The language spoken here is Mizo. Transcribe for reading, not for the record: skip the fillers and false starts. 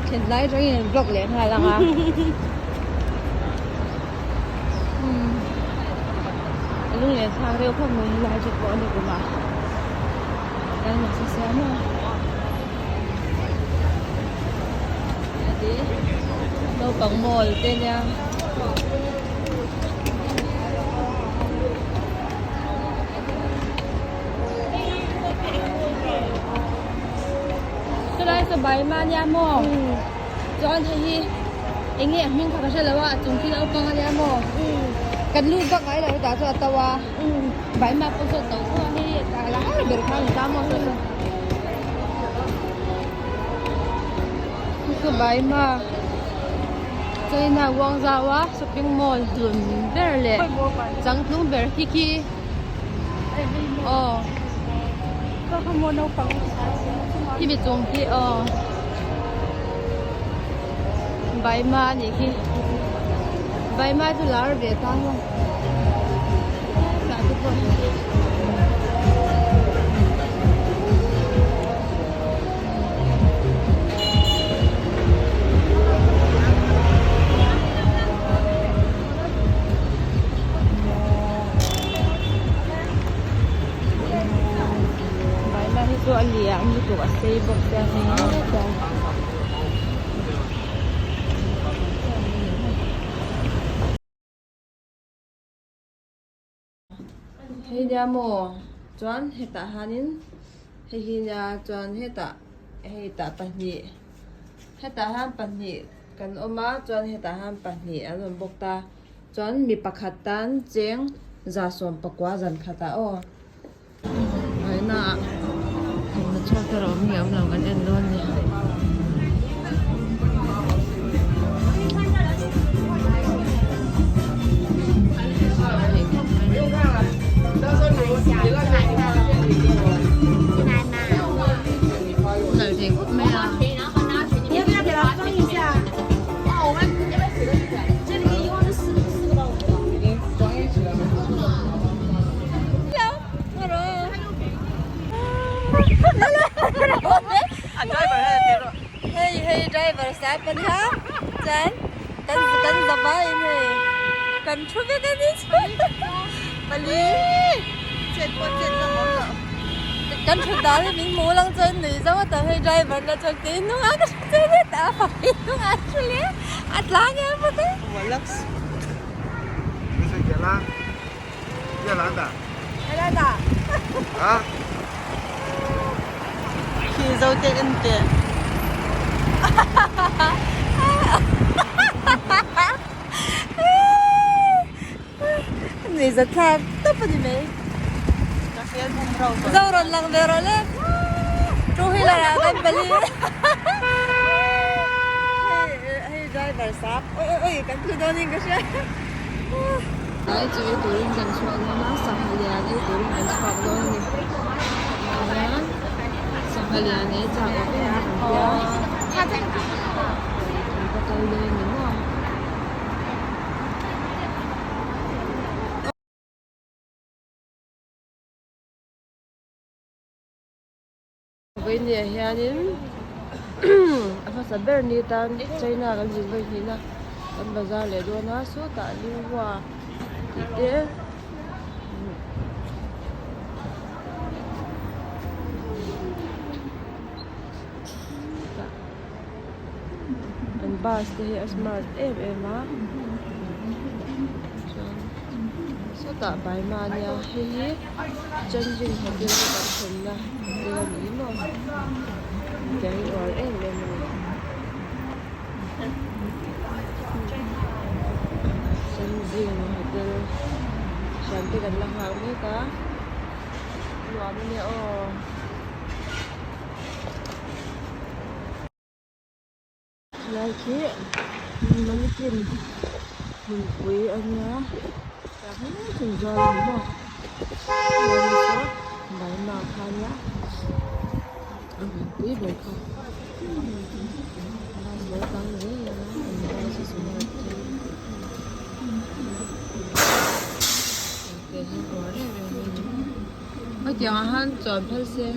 Thlen lai atangin an vlog leh nghal ang a. A lunglen thlak reuh khawp mai helai te pawh a ni kum a. Kan nasa sia maw. Naupang mall te nia. Chulai chu bai ma nia maw chuan hei hi eng nge a hming kha ka hre lo a a chung khi naupang a nia maw kan lut vak ngai lo hetah chuan a to a bai ma pawh saw to tho a hei a lai ber kha a ni ta maw saw saw chu bai ma China Guangzhou a shopping mall hlun ber leh changtlung ber khi khi. Aw khi mi chung khi aw Baima a nih khi Baima chu lar ve ta maw tah te pawh hi. Vaila hi chu a lian lutuk a sei bawk sia hei hetah hei nia maw chuan hetah hianin hei hi nia chuan hetah hetah pahnih hetah hian pahnih kan awm a chuan hetah hian pahnih an awm bawk ta. Chuan mi pakhat tan cheng 190 zan khatah aw. Vawiina ah thawmhnaw chhuak te erawh awm nge awm lo kan en dawn a ni. Nalh thei khawp mai a. Hei hei driver side pan ha chuan kan kan zava in hei kan thu vek a ni pali chet pawh chet na awm loh kan thut dan hi min hmu lang chuan nui zo a tam hei driver la chuan kei hnungah ka hre che hle ta a fai hnungah a thu leh a tlang em bawk a. Khi zo te en teh. Nui zat thlak tawp a ni mai. Ka hmel bum rau tawh. Zo rawn lang ve rawh le. Two wheeler ah kan pali. Hei hei driver sap. Oi oi oi kan thu dawn in ka hria. Tlai chaw ei turin kan chhuak dawn a, sangha lian ei turin kan chhuak dawn a ni. Tihian sangha lian ei chak awm em a kan tia. Kan va kal dawn a ni maw. Vawinia hianin a hmasa ber ni tan China kan zin vawi hnihna kan bazar leh dawn a sawtah Linghua tih te An bus te hi a smart em em a chuan sawtah Baima ania hei hi Changing hotel te kan thlenna hotel a ni maw tiang hi uar em em a ni Changing hotel hriam te kan la nghak mek a nuam a nia aw. Helai khi mannequin hmunpui a nia tah hian thil zuar a ni maw chuan saw balma kha a nia a hmunpui ber kha bus lo tang zel a an bus a smart te hi uar em em mai a ni hetiang ah hian chuan phal se.